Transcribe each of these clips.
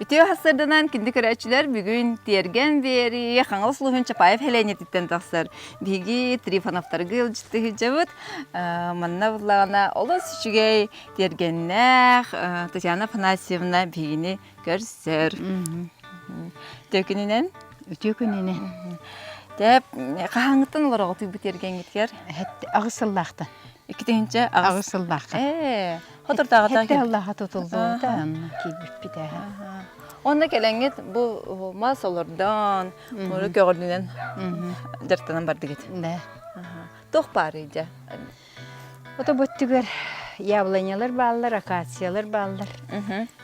Үтүө сарсыарданан күндү көрөөччүлэр бүгүн Тиэргэн биэрии Хаҥалас улууһун Чапаев сэлиэнньэтиттэн тахсар. Биһиги Трифоновтарга ыалдьыттыы сылдьабыт. Манна буллаҕына олус үчүгэй тиэргэннээх Татьяна Афанасьевна биһигини көрсөр. Үтүө күнүнэн. Үтүө күнүнэн. Тэп хаһааҥҥыттан олороҕутуй бу тиэргэҥҥитигэр? Аҕыс сыллаахтан. 2000 аҕыс сыллаахха. Ээ, Хотурдааҕыта Хэттэ сыллааха тутуллубута, онно киирбиппит ээ. Онно кэлэҥҥит бу мас олордон, муру көҕүлүнэн дьарыктанан бардыгыт. Да. Туох баарый дьэ? Ото бүттүгэр яблонялар бааллар, акациялар бааллар.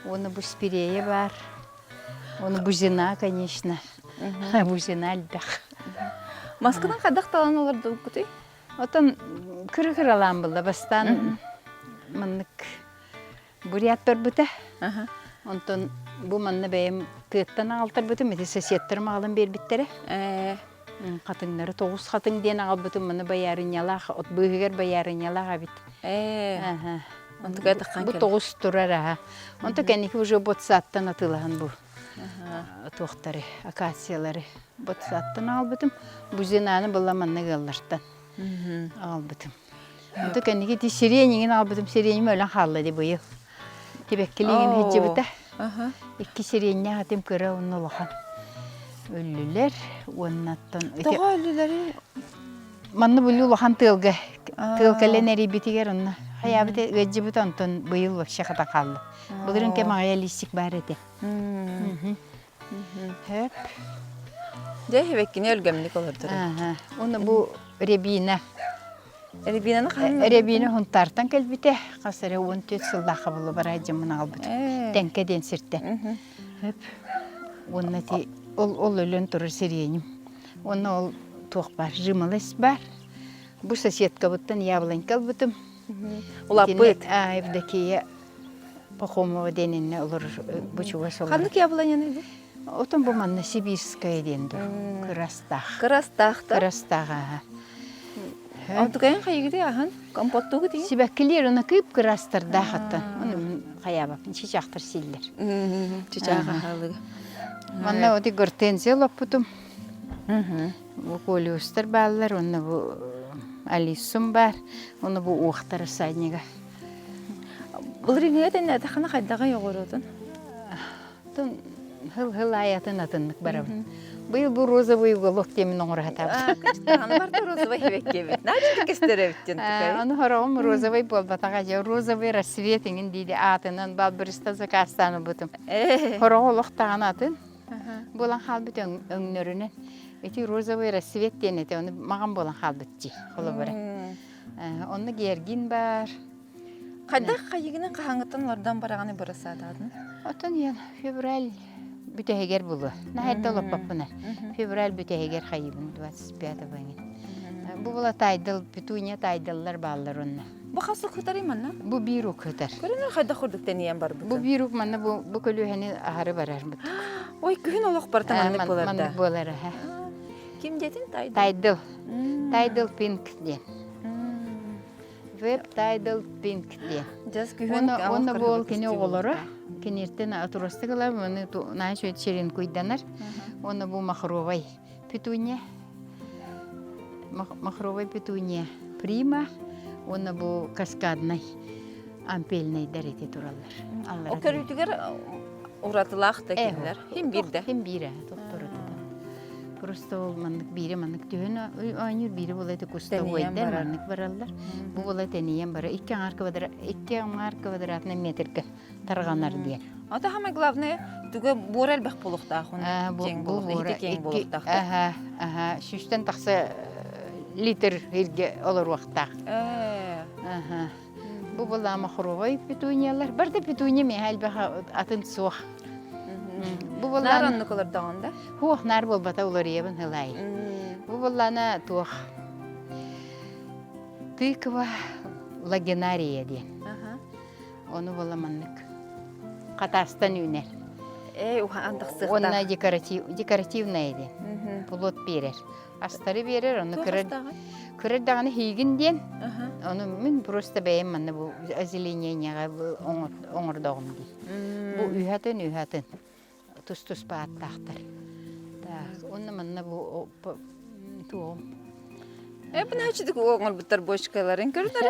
Уонна бу спирея баар. Уонна бузина, конечно. Бузина элбэх. Маскынан хайдах талан олордубуккутуй? Отон кыра-кыралаан булла. Бастаан маннык бурят барбыта. Онтон бу манна бэйэм тыаттан аҕалтарбытым, ити соседтарым аҕалан биэрбиттэрэ. Хатыҥнары тоҕус хатыҥ диэн аҕалбытым, маны боярынньалаах, от быыһыгар боярынньалаах эбит. Бу тоҕус турар аһа. Онто кэнники уже ботсааттан атыылаһан бу туохтары, акациялары ботсааттан аҕалбытым. Бузинаны была манна ыаллартан аҕалбытым. Онто кэнники ити сиренигин аҕалбытым, сиреним өлөн хаалла ди быйыл. Тибэккилиигин сылдьыбыта. Икки сириэнньээх этим кыра уонна улахан. Өллүлэр уоннаттан Тоҕо өллүлэрий? Манна били улахан тыалга тыал кэлэн эрийбитигэр онно хайаабыт ыалдьыбыт онтон быйыл вообще хата хаалла. Былырын кэм аҕыйа лиистик баар этэ. Хөп. Дьэ, эбэккини өлгөмнүк олордор. Уонна бу рябина. Рябинаны хаһан Рябина Хунтаартан кэлбитэ. Хас эрэ 14 сыллаахха булу барай дьоммун аҕалбыт. Тэҥкэ диэн сиртэн. Хөп. Уонна ти ол ол өлөн турар сириэним. Уонна ол туох баар, жимолость баар. Бу соседкабыттан яблонька ылбытым. Улаппыт. А, Евдокия Пахомова диэн иннэ олорор бу чугас олорор. Ханнык яблоняны бу? Отон бу манна Сибирская диэн дур. Кырастаах. Кырастаах да? Кырастаах аха. Онтукайын хайыгыты аһын? Компоттуугу тиин? Сибэккилиэр уна кыып кырастардаах аттан. Оны мин хайаабаппын чичаахтар сииллэр. Чичаах ахалыга. Манна оти гортензия лоппутум. Бу колиустар бааллар, уонна бу алиссум баар, уонна бу уохтар рассаднига. Былырыыҥҥыга тэннээтэххинэ хайдаҕый оҕуруотун? Тун хыл-хыл аайатын атыннык барабын. Быйыл бу розовый уголок диэмин оҥоро сатаабыт. Аны барда розовый эбэккиэбит. Наачыта кестер эбиттин тукай. Аны хороҕум розовый буолбатаҕа дьэ розовый рассвет иҥин дииди аатынан балбырыста заказтаан ылбытым. Хороҕо олох даҕаны атын. Буолан хаалбыт өҥнөрүнэн. Ити розовый рассвет диэн этэ, ону маҕан буолан хаалбыт дии, холобура. Онно георгин бар. Хайдах хайыгынан хаһааҥҥыттан олордон бараҕаны бырасаатаатын? Оттон ян февраль бүтэһигэр булуо. Наһайда олоппоппуна. Февраль бүтэһигэр хайыбын 25 баңын. Бу була тайдал, петуния тайдаллар бааллар онно. Бу хас укутарый манна? Бу биир укутар. Көрүнэр хайдах курдук тэнийэн барбытын. Бу биир ук манна бу бу көлүөһэни аһары барарбыт. Ой, күһүн олох барыта маннык буолар да. Маннык буолар аха. Ким диэтин Тайдыл? Тайдыл. Тайдыл Пинк диэн. Веб Тайдыл Пинк диэн. Дьас күһүн Уонна бу ол кини оҕолоро киниэртэн атурастык ылар, маны наһаа үчүгэй черенкуйданар. Уонна бу махровай петуния. Махровай петуния прима уонна бу каскаднай ампельнайдар ити тураллар. Ол көрүүтүгэр уратылаах да кинилэр. Хим биир да. Хим биир тохторутута. Просто ол маннык биири маннык түһэн оонньуур, биири була ити кустовойдар маннык бараллар. Бу була тэнийэн бара икки аҥаар квадрат икки аҥаар квадратный метргэ тарҕанар диэн. Это самое главное, туга буор элбэх буолуохтаах, киэҥ буолуохтаах, киэҥ буолуохтаах. Аха, аха, сүүстэн тахса литр иргэ олоруохтаах. Аха. Бу была махровай петуниялар. Барда петуния миэхэ элбэх атын суох. Бу была Наар оннук олордоҕун да? Хуох наар буолбата уларыйабын хылай. Бу буллана туох тыква лагенария диэн. Ону була маннык хатаастан үүнэр. Ээ, уһаан тахсыахтаах. Уонна декоратив, декоративная диэн. Плод биэрэр. Астары биэрэр, ону кырар, кырар даҕаны хиигин диэн. Ону мин просто бэйэм манна бу озеленениеҕа оҥордоҕум дии. Бу үһатын, үһатын. тус-туспа ааттаахтар. Так, уонна манна бу туом. Э, бу наһаа оҥорбуттар бочкаларын көрүнэр.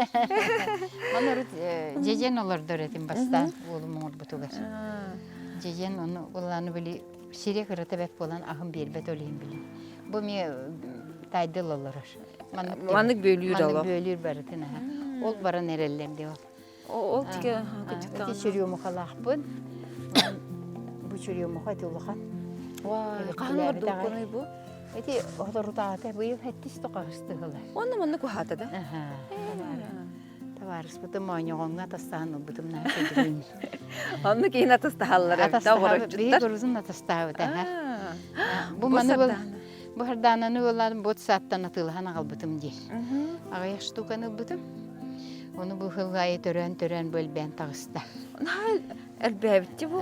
Маны урут дьэдьэн олордор этим бастаан уолум оҥорбутугар. Дьэдьэн ону улааны били сире кырата бэт буолан аһын биэрбэт ол иһин билин. Бу эмиэ тайдыл олорор. Маннык бөөлүүр олох. Маннык бөөлүүр барытын аха. Ол баран эрэллэр дии ол. Ол тике Ити черемухалаахпын. Бу черемуха ити улахан. Хаһан олордубуккунуй бу? Ити олорутаата быйыл хэттис тоқаһыстыһылар. Онно маннык уһаата да? Табаарыспытым моонньоҕоҥҥо атастаһан ылбытым наһаа сөбүлүүн. Онну киһин атастаһаллар эбит оҕороччуттар. Биһи горузун атастаабыта. Бу маны Бу хардаананы ылан бот сааттан атыылаһан аҕалбытым диир. Аҕыйах штуканы ылбытым. Ону бу сыл аайы төрөөн-төрөөн бу элбээн таҕыста. Наһаа элбээбитти бу.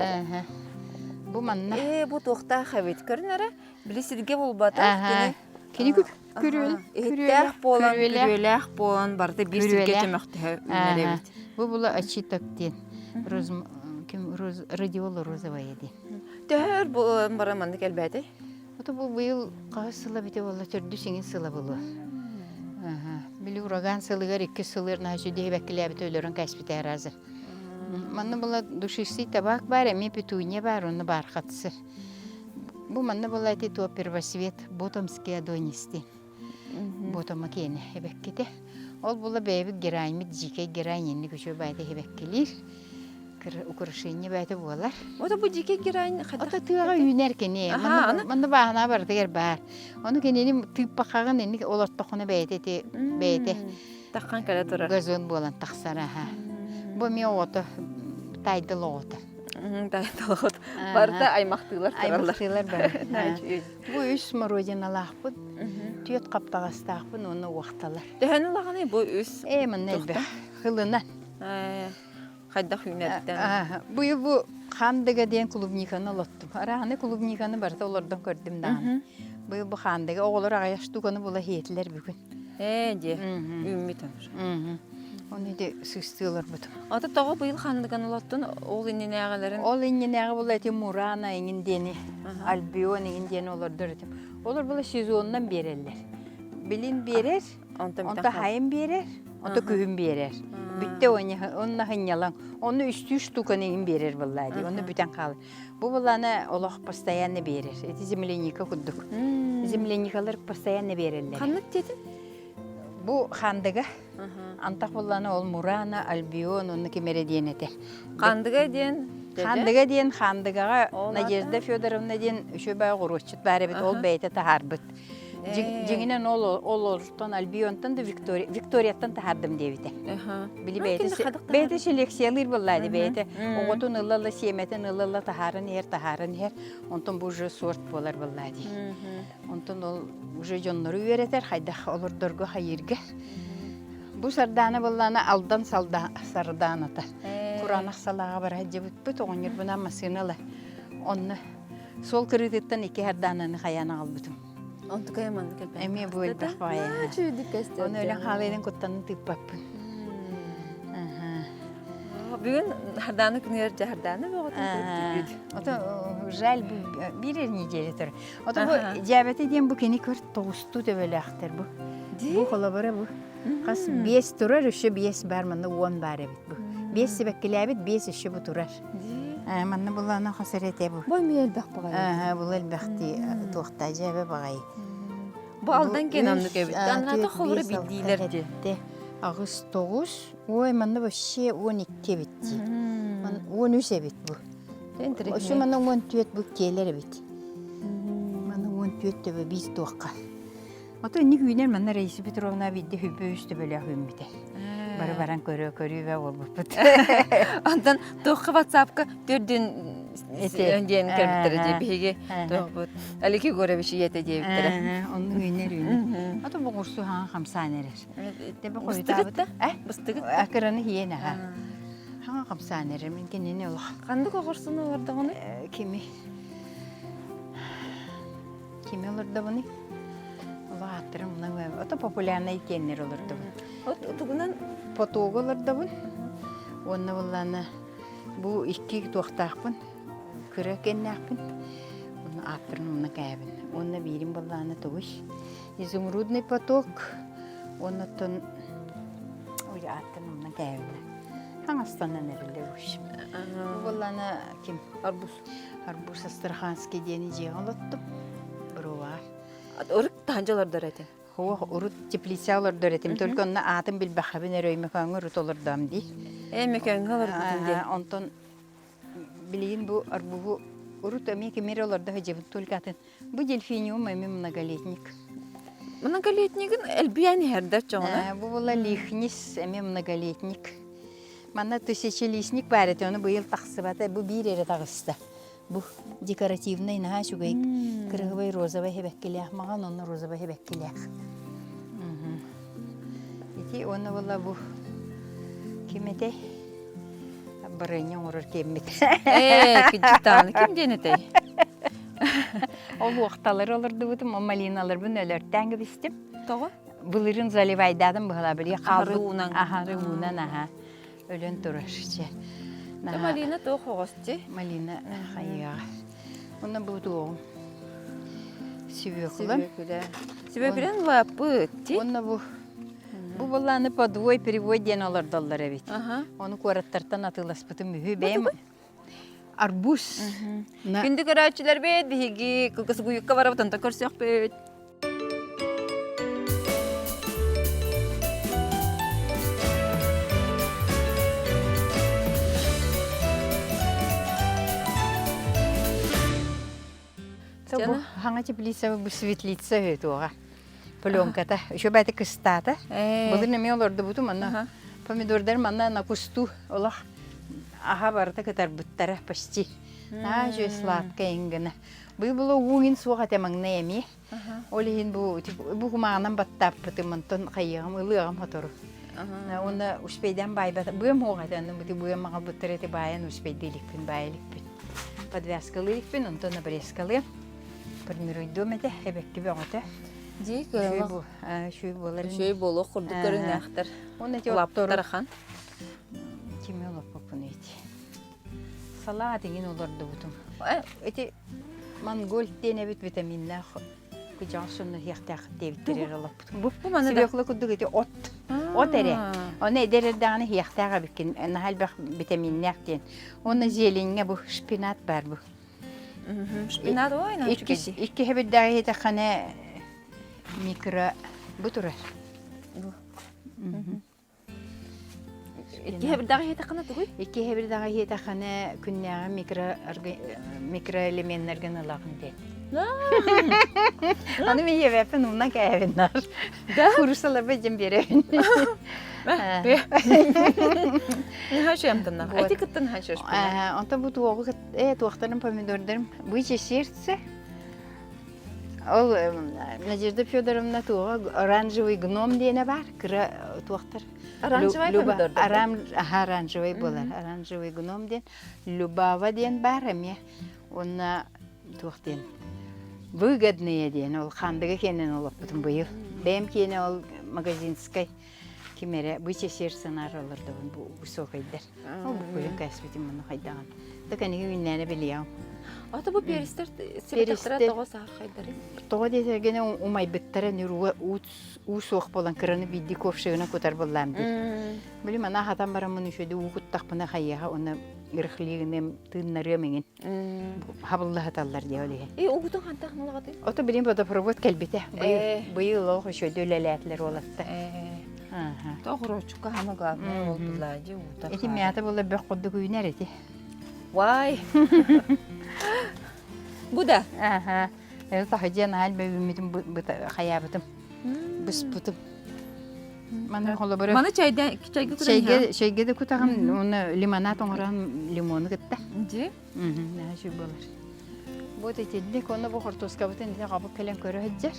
Бу манна. Ээ, бу туохтаах эбит. Көрүн эрэ, били сиргэ булбатах кини. Кини күрүөл Иһиттээх буолан, күрүөлээх буолан барыта биир сиргэ чөмөхтөһө үүнэр эбит. Бу була очиток диэн. Ким радиола розовая диэн. Төһө өр буолан баран маннык элбээтэй? Ото бу быйыл хаһыс сыла бите буолла төрдүс иҥин сыла буолуо. Били ураган сылыгар икки сылыр наһаа үчүгэй бэккилээбитэ өлөрөн кээспитэ аразы. Манна була душистый табак баар, эмиэ петуния баар, онно бархатцы. Бу манна була ити то первосвет ботомский адонисти. Ботома киэнэ эбэккитэ. Ол була бэйэбит гераньмит дьиикэй герань инник үчүгэй баайта эбэккилиир. украшение бэйэтэ буолар. Ото бу дьиикэй герань Ото тыаҕа үүнэр кини. Манна манна бааһынаа барытыгар баар. Ону кинини тыыппахаҕын инник олортоххуна бэйэтэ ити бэйэтэ таххан кэлэ турар. Газон буолан тахсар аха. Бу эмиэ оҕото тайдыл оҕото. Тайдыл оҕото. Барыта аймахтыылар тураллар. Аймахтыылар бары. Бу үс смородиналаахпын, түөрт хаптаҕастаахпын уонна уохталар. Төһөн улаханый бу үс? Ээ, манна элбэх. Хылынан. Хайдах үүнэриттэн? Быйыл бу Хандыга диэн клубниканы олоттум. Арааны клубниканы барыта олордон көрдүм даҕаны. Быйыл бу Хандыга оҕолор аҕыйах штуканы була иһиэтилэр бүгүн. Ээ диэ, үүммүт онор. Оны ити сыстыы олорбутум. Ата тоҕо быйыл Хандыганы олоттун ол иннинээҕилэрин? Ол иннинээҕи була ити Мурана иҥин диэни, Альбион иҥин диэни олордор этим. Олор була сезонунан биэрэллэр. Билин биэрэр, Онто хайын биэрэр, онто күһүн биэрэр. Бүттэ онно хынньалаҥ. Онно үстүү штуканы иҥин биэрэр буоллаа дии. Онно бүтэн хаалар. Бу буланы олох постоянно биэрэр. Ити земляника курдук. Земляникалар постоянно биэрэллэр. Ханнык диэтин? Бу хандыга. Антах булланы ол Мурана, Альбион, онно ким эрэ диэн этэ. Хандыга диэн? Хандыга диэн Хандыгаҕа Надежда Федоровна диэн үчүгэй оҕуруотчут баар эбит, ол бэйэтэ таһаарбыт. Дьиҥинэн ол олортон Альбионтан да Виктория Викторияттан таһаардым диэбитэ. Били бэйэтэ бэйэтэ селекциялыыр буоллаа дии бэйэтэ оҕотун ыла-ыла сиэмэтин ыла-ыла таһааран иһэр таһааран иһэр онтон бу уже сорт буолар буоллаа дии. Онтон ол уже дьоннору үөрэтэр хайдах олордорго хайыырга. Бу сардаана буоллаана Алдан сардааната. Кураанах салааҕа бара сылдьыбыппыт оҕонньорбунаан массыына ыла. Онно Суол кырыытыттан икки хардаананы хайаан аҕалбытым. Онтукайа маннык элбэх. Эмиэ бу элбэх баҕайы. Чүйдүк көстөр. Ону өлөн хаалыйын куттанын тыыппаппын. Бүгүн хардааны күнүгэр дьэ хардааны бөҕөтүн көрдүбүт. Ото жаль бу биир неделя тұр. Ото бу дьээбэтэ диэн бу кини көр тоҕустуу төбөлөөхтөр бу. Бу холобура бу. Хас биэс турар, өссө биэс бар, манна уон бар эбит бу. Биэс сибэккилээбит, биэс өссө бу турар. Манна буллаана хос эрэ этэ бу. Бу эмиэ элбэх баҕайы. Бу элбэх дии туохта дьээбэ баҕайы. Бу алдан киэн оннук эбит. Анната холура биддиилэр дии. Аҕыс тоҕус. Ой, манна вообще 12 эбит дии. 13 эбит бу. Өссө манна 14 бу киэлэр эбит. Манна 14 төбө биир туохха. Ото инник үүнэр манна Раиса Петровна биирдэ хүббэ үс төбөлөөх үүммүтэ. Бары баран көрө көрүүбэ буолбуппут. Онтон туохха ватсапка төрдүн диэн кэлбиттэрэ дии биһиги туохпут Алики Егорович ийэтэ диэбиттэрэ. Оннук үүнэр үүнэр. Ото боҕурсу хаан хамсаан эрэр. Тэбэ хойутаабыт. Э быстыгыт. Акыраны хиэн аха. Хаҥа хамсаан эрэр мин кинини олох. Ханнык оҕурсуну олордоҕуну? Кими? Кими олордобуный? Улааттарым ото популярнай итиэннэр олордобун. Тугунан? Потогу олордобун. Уонна буллаана бу икки туохтаахпын. Кыра кэннээхпин. Онно ааттарын умна кээбин. Уонна биирим баллаана тугуй? Изумрудный поток. Уоннаттан ой ааттарын умна кээбин. Хаҥастанан эриллэр общем. Бу баллаана ким? Арбуз. Арбуз Астраханский диэни дьиэҕэ олоттум. Бруа. Урут таһырдьа олордор этин. Суох, урут теплица олордор этим, только онно аатын билбэххэбин эрэ Өймөкөөҥҥө урут олордоом дии. Өймөкөөҥҥө олорбутун дии. Онтон билигин бу арбуһу урут эмиэ кимири олордо сылдьабын, только атын. Бу дельфиниум эмиэ многолетник. Многолетнигин элбиэн иһэрдэр чоҕуна. Бу була лихнис эмиэ многолетник. Манна тысячелистник баар этэ, ону быйыл тахсыбата, бу биир эрэ таҕыста. Бу декоративнай наһаа үчүгэй кырыһыбай розовай эбэккилээх маҕан уонна розовай эбэккилээх. Ити уонна буолла бу ким этэй? Барыанньа оҥорор киэммит. Ээ, кыдьыктааны ким диэн этэй? Ол уохталары олордубутум, малиналарбын өлөртөөн кэбистим. Тоҕо? Былырын заливайдаатым быһалаа били Аһары уунан. Аһары уунан аха. Өлөн турар чэ. Малина туох оҕос дии? Малина хайыаҕа. Онно бу туоҕум. Сүбүөкүлэм. Сүбүөкүлэ. Сүбүөкүлэн лаппыт дии. Онно бу бу былааны подвой перевой диэн олордоллор эбит. Ону куораттартан атыыласпытым үһү. Бэйэм арбуз. Күндү көрөөччүлэрбит биһиги кылгас угуйукка барабыт онтон көрсүөхпүт. Бу хаҥа теплица бу светлица үһү Пленката. Еще бэти кыстаата. Былыр эмиэ олордубутум манна помидордар манна на кусту олох аха барыта кытарбыттара почти. Наһаа үчүгэй сладкая гына. Быйыл була ууҥин суох этэ маҥнай эмиэ. Ол иһин бу бу кумаҕынан баттааппытым, онтон хайыаҕым, ылыаҕым сотору. Уонна успейдаан баайбат быам уох этэ, онно бу быам аҕалбыттар эти баайан успейдыы иликпин, баайа иликпин. Подвязкалыы иликпин, онтон обрезкалыам. Формируйдуом этэ, эбэкки бөҕөтө. Дии Үчүгэй буолар. Үчүгэй буолуох курдук көрүҥнээхтэр. Уонна ити Улааппыттар Кими олоппуппун ити. Салаат иҥин олордубутум. Ити монголь диэн эбит витаминнаах кыдьаҕас сонно иһиэхтээх диэбиттэр эрэ олоппутум. Бу свекла курдук ити от. От эрэ. Оны эдэр эрдэҕинэ иһиэхтээх эбиккин. Наһаа элбэх витаминнаах диэн. Уонна зеленьҥэ бу шпинат баар бу. Шпинат ой, Икки хэбирдээҕи иһитэххинэ микро бу турар. Икки хэбирдэҕи иһиэтэххинэ тугуй? Икки хэбирдэҕи иһиэтэххинэ күннээҕи микро микроэлеменнэргин ылаҕын диэн. Аны мин ийэбэппин умнан кээбин нар. Курусаларба дьэн биэрэбин. Наһаа амтаннаах. Эти кытта наһаа Онтон бу туоҕу э туохтарын помидордарым бычье сердце Ол Надежда Федоровна туоҕа оранжевый гном диэнэ баар, кыра туохтар. Оранжевый помидор Аха, оранжевый буолар. Оранжевый гном диэн. Любава диэн баар эмиэ. Уонна туох диэн выгодные диэн ол хандыга киэнэн олоппутум быйыл. Бэйэм киэнэ ол магазинскай ким эрэ бычье сердце наар олордобун бу высокайдар. Ол букуйун кээспитим муну хайдаҕын. Да кэниги үүннээнэ билиэҕим. Ата бу перестер сибитэхтэрэ тоҕо саахайдары? Тоҕо диэтэргэнэ умайбыттара нүрүгэ уу суох буолан кыраны биирдии ковшигынан кутар буоллаам дии. Били мана хатан бараммын үчүгэйдик уу куттахпына хайыаха уонна ырыхлыыгыныам тыыннарыам иҥин хабылла сыталлар дии ол иһин. И угутун хантах налаҕатый? Ото билин водопровод кэлбитэ. Быйыл быйыл олох үчүгэйдик үлэлээтилэр уолаттар. Тоҕурочукка хама главное ол була дии уута. Ити мята була бөх курдук үүнэр ити. Вай! Бу да? Аха. Таһырдьа наһаа элбэбиммитин хайаабытым, быспытым. Маны холобура Маны чайда чайга кутан чайга чайга да кутаҕын уонна лимонад оҥорон лимону кытта. Дьи. Наһаа үчүгэй буолар. Вот итинник онно бу хортуоскабытын ити хабык кэлэн көрө сылдьар.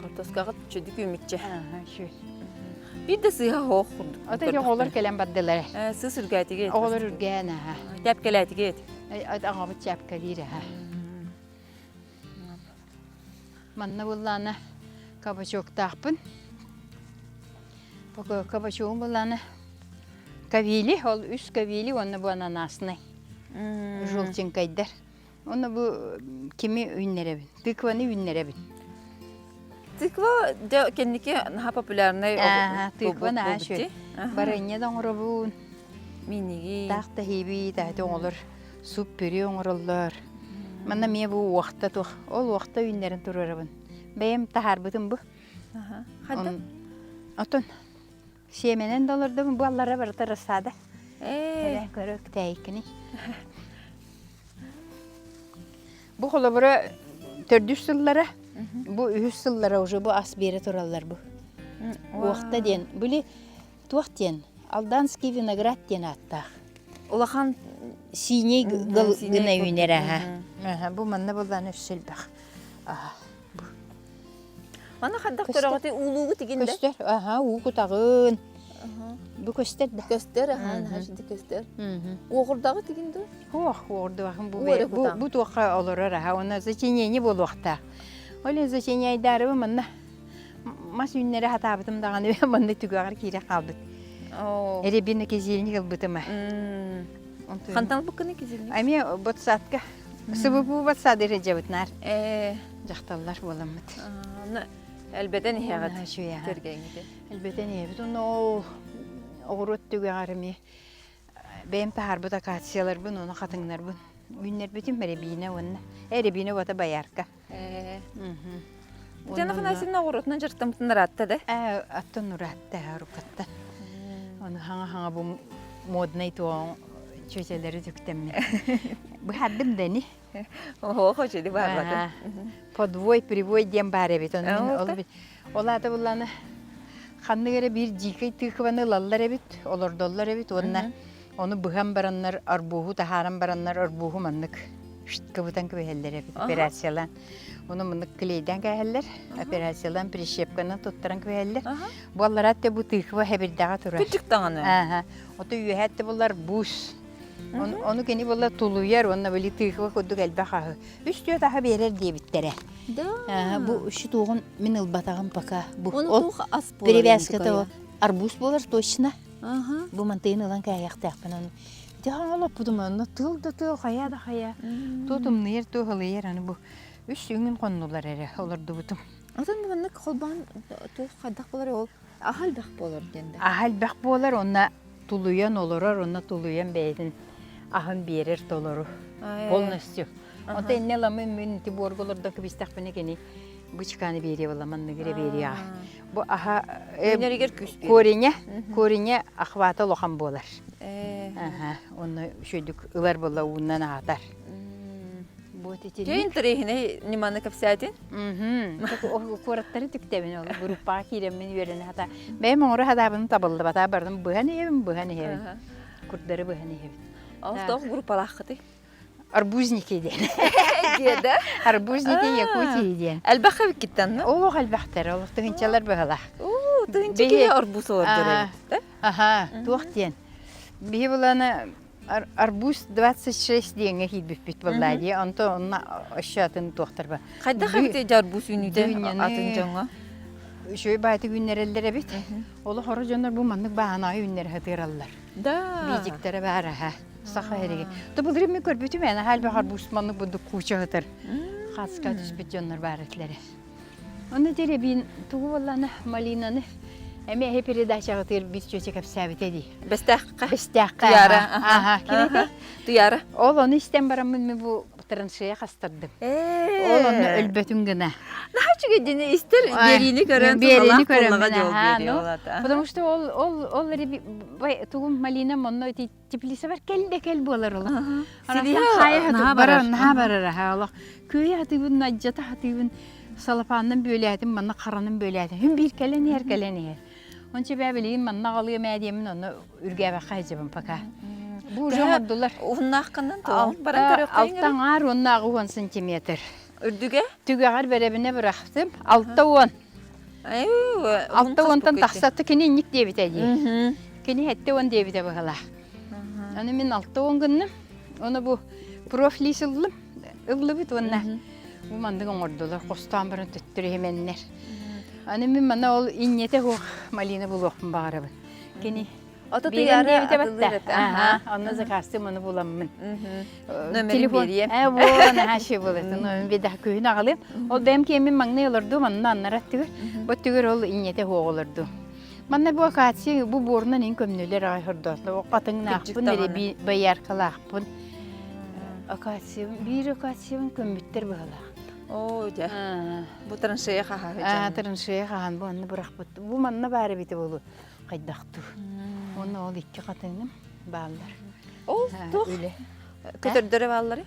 Хортуоскаҕыт чөдүк үүмүччэ. Аха, үчүгэй. Биир да сыыһа оһох курдук. Ото дьэ оҕолор кэлэн бардылар. Сыыс үргээтигит. Оҕолор үргээн аха. Тэпкэлээтигит. Аҕабыт чээпкэлиир аха. Манна буллаана кабачоктаахпын. Кабачогум буллаана кавили, ол үс кавили уонна бу ананаснай. Желтенькайдар. Онно бу кими үүннэрэбин? Тыкваны үүннэрэбин. Тыква дьэ кэнники наһаа популярнай Тыква наһаа үчүгэй. Барыанньа да оҥоробун. Миниги. Таах да иһиибит, аһыты оҥолор суп пюре оҥороллор. Манна эмиэ бу уохта туох. Ол уохта үүннэрин туруорабын. Бэйэм таһаарбытым бу. Хантан? Отон Сиэмэнэн да олордубун, бу аллара барыта рассада. Ээ. Эрэ көрө тээйиккиний. Бу холобура төрдүс сыллара, бу үһүс сыллара уже бу ас биэрэ тураллар бу. Уохта диэн, били туох диэн, алданский виноград диэн ааттаах. Улахан Синий гына үүнэр аха. Бу манна буллаан өссө элбэх. Аха. Аны хайдах көрөҕүтүй уулуугу тигин да? Көстөр, аха, уу кутаҕын. Бу көстөр да. Көстөр, аха, наһаа көстөр. Уоҕурдаҕы тигин да? Суох, уоҕурдубахын бу бу бу туохха олорор аха, уонна затенение буолуохтаах. Ол иһин затеняйдаарыбы манна мас үүннэрэ хатаабытым даҕаны манна түгэҕэр киирэ хаалбыт. Рябина кизильник ылбытым. Хантан ылбыккыный кизильник? Эмиэ ботсадка. СВПУ ботсады ирэдьэбит наар. Ээ. Дьахталлар буоламмыт. Элбэтэн иһэҕит. Тергеҥҥитин. Элбэтэн иһэбит. Онно ол оҕуруот түгэҕэр эмиэ бэйэм таһаарбыт акацияларбын, уонна хатыҥнарбын үүннэрбитим рябина уонна рябина уота боярка. Ээ. Татьяна Афанасьевна оҕуруотунан дьарыктаммытын ыраатта да? Ээ, аттан ыраатта, уруккаттан. Ону хаҥа-хаҥа бу моднай туоҕун чүөчэлэри түктэммин. Быһардым да ини. Оһо, хочуди баарбатын. Подвой, привой диэн баар эбит. Ону мин ол ол аата булланы ханнык эрэ биир дьиикэй тыкваны ылаллар эбит, олордоллор эбит уонна Ону быһан бараннар, арбуһу таһааран бараннар, арбуһу маннык кыбытан кэбиһэллэр эбит операциялаан. Ону маннык клейдээн кээһэллэр, операциялаан прищепканан туттаран кэбиһэллэр. Бу аллараат бу тыква хэбирдэҕэ турар. Күчүк даҕаны. Ааха. Ото үөһээт буллар бус. Ону кини була тулуйар уонна били тыква курдук элбэх аһы. Үс-түөрт аһы биэрэр диэбиттэрэ. Да. Бу үчү мин ылбатаҕым пока. Бу Ону туох ас буолар? Перевязката арбуз буолар точно. Бу мантыйын ылан кээһиэхтээхпин ону. Ити хаҥалаппытым онно тыл да тыл, хайа да хайа. Туу тымныйар, туу ылыйар аны бу үс үҥүн хоннулар эрэ олордубутум. Отон маннык холбоон туох хайдах буолар ол аһа элбэх буолар диэн да. Аһа элбэх буолар уонна тулуйан олорор уонна тулуйан бэйэтин аһын биэрэр толору полностью. Онто инне ламын мин ити буорга олордон кэбистэхпинэ кини бычканы биэриэ була манныгы эрэ биэриэҕэ. Бу аһа Үүнэригэр күүс биэрэр. Кореня, кореня охвата улахан буолар. Онно үчүгэйдик ылар буолла уунан аһатар. Вот ити. Дьэ интэриэһинэй ньыманы кэпсээтин. Куораттары түктэбин ол группаҕа киирэммин үөрэнэ хата. Бэйэм оҥоро хатаабын табыллыбата бардым быһан иһэбин, быһан иһэбин. Курдары быһан иһэбин. Ол тоох группалааххытый? Арбузники диэн. Диэдэ. Арбузники Якутии диэн. Элбэх эбиккиттэн Олох элбэхтэр, олох тыһынчалар быһалаах. Уу, тыһынча киһи арбуз олордор эбит. Аха, туох диэн. Биһи буланы арбуз 26 диэҥҥэ киирбиппит буоллаа дии. Онто онно өссө атын туохтар ба. Хайдах эбит арбуз үүнүүтэ атын дьоҥҥо? Үчүгэй баайты үүннэрэллэр эбит. Олох оро дьоннор бу маннык бааһынаҕа үүннэрэ сатыыраллар. Да. Биидиктэрэ баар аха. Саха эриги. То былырыын мен көрбүтүм эн аһа элбэх арбуз маннык бурдук куча сытар. Хаска түспүт дьоннор баар этилэрэ. Онно деребин тугу буоллана малинаны эми эһи передачаҕытыгар биир чүөчэ кэпсээбитэ дии. Бэстээххэ. Бэстээххэ. Туйаара. Аха. Кимити? Туйаара. Ол ону истэн бараммын мен бу траншея хастардым. Ол онно өлбөтүн гына. Наһаа үчүгэй дини истэр биэриини көрөн биэриини көрөн Потому что ол ол ол тугум малина монно ити теплицабар кэл да кэл буолар олох. Силиһэ наһаа барар, наһаа барар аха олох. Күөйэ хатыыбын, надьата хатыыбын, салапаанынан бүөлээтим, манна харанын бүөлээтим. Хүм биир кэлэн иһэр, кэлэн иһэр. Онча бээ билигин манна аҕалыам ээ диэммин онно үргээбэххэ сылдьабын пока. Бу уже оҥордулар. Уһуннааххынан тоҕо баран көрүөххэ Алта аҥаар уонна 80 сантиметр. Үрдүгэ? Түгэҕэр бэрэбинэ бырахтым. 60. 60-тан тахсатты кини инник диэбитэ дии. Кини 70 диэбитэ быһыла. Аны мин 60 гынным. Оны бу профлиз ыллым. Ыллыбыт уонна бу маннык оҥордулар. Хостоон баран төттөрү иһимэннэр. Аны мин манна ол инньэтэ суох малина булуохпун баҕарабын. Кини. Ото Биэрэн тыйаары диэбитэ атылыыр батта. этэ. Аха, онно заказтым ону буламмын. Номерин Телефон. биэриэм. Э, во, наһаа ши буолатын. Номерин биэдэх күһүн аҕалыам. Ол бэйэм киэммин маҥнай олордум, онно аннара өттүгэр. Бу өттүгэр ол инньэтэ суох олордум. Манна бу акация бу буорунан ин көмнүлэр аҕай хордоотно. Кырдьык Хатыҥнаахпын, даҕаны. эрэ бояркалаахпын. Акациябын, биир акациябын көммүттэр быһалаах. Оо, дьэ. Бу траншея хаһа Аа, траншея хаһан бу онно бырахпыт. Бу манна баар эбитэ буолуо. Хайдахтуу. Уонна ол икки хатыҥым бааллар. Ол туох? Үлэ. Көтөрдөрө бааллары?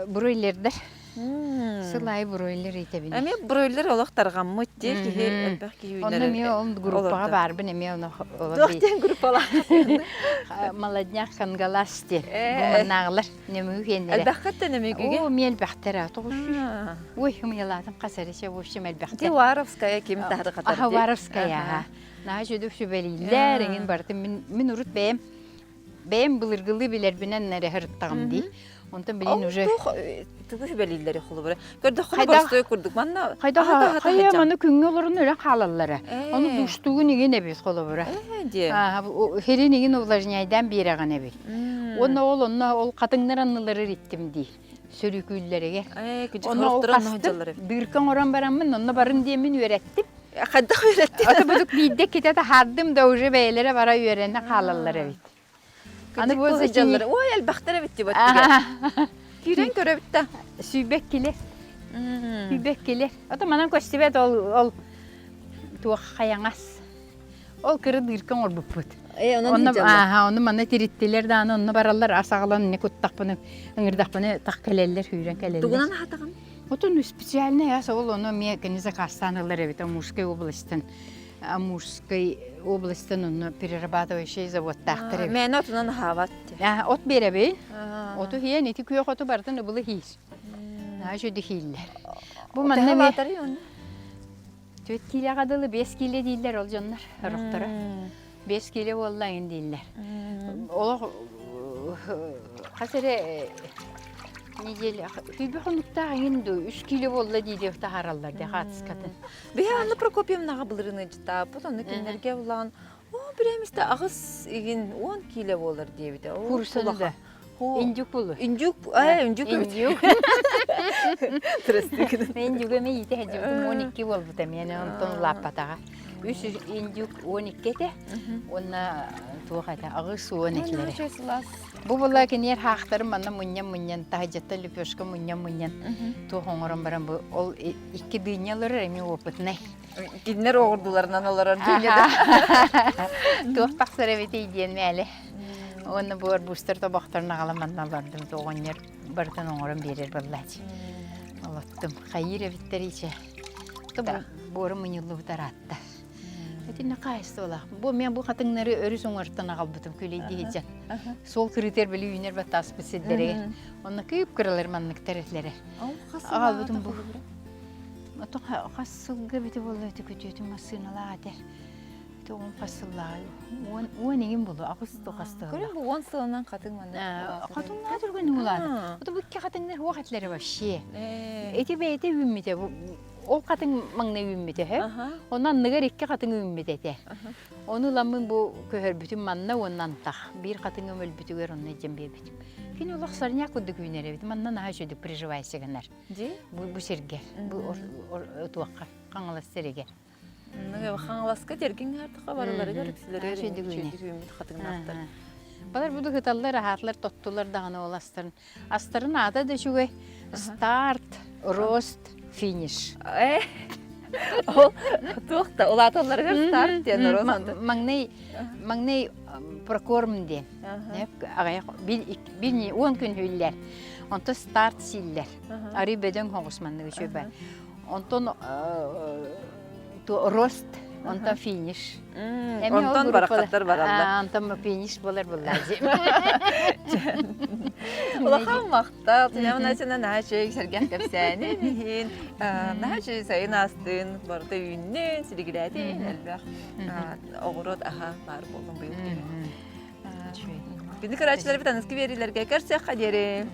Бройлердэр. Сыл аайы бройлер иитэбин. Эмиэ бройлер олох тарҕаммыт дии киһи элбэх киһи үүнэр. Онно эмиэ ол группаҕа баарбын эмиэ ону Туох диэн группалаах? Молодняк Кангалас диэн. Бу маннааҕылар нөмүгү киэннэрэ. Элбэххит да нөмүгүгэ? Оо, эмиэ элбэхтэр 900. Ой, ымыйалаатым хас эрэ в общем элбэхтэр. Ди Варовская ким таһары хатар Аха, Варовская, Наһаа үчүгэй сүбэлииллэр, эҥин барытын мин мин урут бэйэм бэйэм былыргылыы билэрбинэн эрэ сырыттаҕым дии. Онтон билин уже тугу сүбэлииллэри холобура. Көрдөххүнэ боростуой курдук. Манна хайдах хайа маны күҥҥэ олорун өлөн хаалаллара. Ону душтугун игин эбит холобура. Хирин игин увлажняйдаан биэрэҕин эбит. Уонна ол онно ол хатыҥнар анныларыр иттим дии. Сөрүкүүллэригэр. Онно ол хастым, дырка оҥорон бараммын, онно барын диэммин үөрэттим. Хайдах үөрэттин? Ото будук биирдэ китэ таһаардым да уже бэйэлэрэ бара үөрэнэ хаалаллар эбит. Аны бу сылдьаллар. Ой, элбэхтэр эбит дии баттыга. Киирэн көрөбүт да. Сүүбэк килер. Сүүбэк килер. Ото манан көстүбэт ол ол туох хайаҥас. Ол кыры дырка оҥорбуппут. Э, онон Онно ааха, ону манна тириттилэр даҕаны, онно бараллар ас аҕалан не куттахпыны, ыҥырдахпыны тах кэлэллэр, сүүрэн кэлэллэр. Тугунан аһатаҕын? Отон специальный ас ол ону эмиэ кини заказтаан ылар эбит Амурской областан. Амурской областан онно перерабатывающий заводтаахтар эбит. Мээнэ отунан аһаабат. От биэрэбин. Оту хиэн ити күөх оту барытын ыбылы хиир. Наһаа үчүгэй хииллэр. Бу манна эмиэ Түөрт киилэҕэ дылы биэс киилэ дииллэр ол дьоннор сорохторо. Биэс киилэ буолла эҥин дииллэр. Олох хас эрэ неделя түйбэ хонуктаах эҥин дуу үс киилэ буолла дии диэх таһаараллар дии хаатыскатын. Биһи Анна Прокопьевнаҕа былырыын ыдьытааппыт, онно кинилэргэ улаан Оо, бирээмистэ аҕыс игин 10 киилэ буолар диэбитэ. Курсаны да. Индюк булу. Индюк, э, индюк. Индюк. Прости. Индюк эми иитэ сылдьыбытым 12 буолбута миэнэ онтон улааппатаҕа. Үс индюк 12 этэ. Уонна туох этэ 80 этилэрэ. Бу була киниэр хаахтарым манна мунньан-мунньан таһырдьаттан лепешка мунньан-мунньан туох оҥорон баран бу ол икки дыня олорор эмиэ опытнай. Кинилэр оҕурдуларынан олорор дьиҥэ Туох тахсар эбитий диэн мээлэ. Уонна бу арбузтар тобохторун аҕалан манна олордум. Оҕонньор барытын оҥорон биэрэр буоллааччы. Олоттум. Хайыыр эбиттэр ичэ. Буору мунньуллубут араатта. Итиннэ хаайыстыбалаах. Бу мен бу хатыҥнары өрүс уҥуортан аҕалбытым күлэйдии сылдьан. Суол кырыытыгар били үүнэр баттааспыт сирдэригэр. Онно кыып-кыралар манныктар этилэрэ. Аҕалбытым бу. Ото хас сылга эбитэ буолла ити күтүөтүм массыыналаах этэ. Ити уон хас сыллааҕы уон уон игин буолуо аҕыс да хас да Көрүн бу уон сылынан хатыҥ манна Хатыҥнаа түргэн уулаата. Ото бу икки хатыҥнар суох этилэрэ вообще. Ити бэйэтэ үүммүтэ. Ол хатыҥ маҥнай үүммүтэ үһү. Онно анныгар икки хатыҥ үүммүт этэ. Ону ыламмын бу көһөрбүтүм манна уонна антах. Биир хатыҥым өлбүтүгэр онно илдьэн биэрбитим. Кини олох сорняк курдук үүнэр эбит. Манна наһаа үчүгүйдүк приживайся гынар. Дии? Бу, бу сиргэ, бу туохха, Хаҥалас сиригэр. Хаҥаласка тергин хаартаха барыларыгар үксүлэригэр үчүгүйдүк үүммүт хатыҥнаахтар. Балар буду хыталлар, аһаатылар, тоттулар даҕаны ол астарын. Астарын аата да үчүгэй. Старт, рост, финиш. Ол туох да улааталларыгар старт диэн рост. Маҥнай маҥнай прокорм диэн. Аҕыйах бил уон күн хүллэр. Онтон старт сииллэр. Арыы бөдөҥ соҕус маннык үчүгэй. Онтон рост, онтон финиш. Онтон барахаттар бараллар. Онтон финиш болар буллар. Улахан махтал. Тинамна сена наһаа үчүгэй сэргэх кэпсээнин иһин, наһаа үчүгэй сайын аастын, барыта үүннүн, силигилээтин, элбэх оҕуруот аһа баар буоллун быйыл. Күндү көрөөччүлэрбит аныгы биэриилэргэ көрсүөххэ диэри.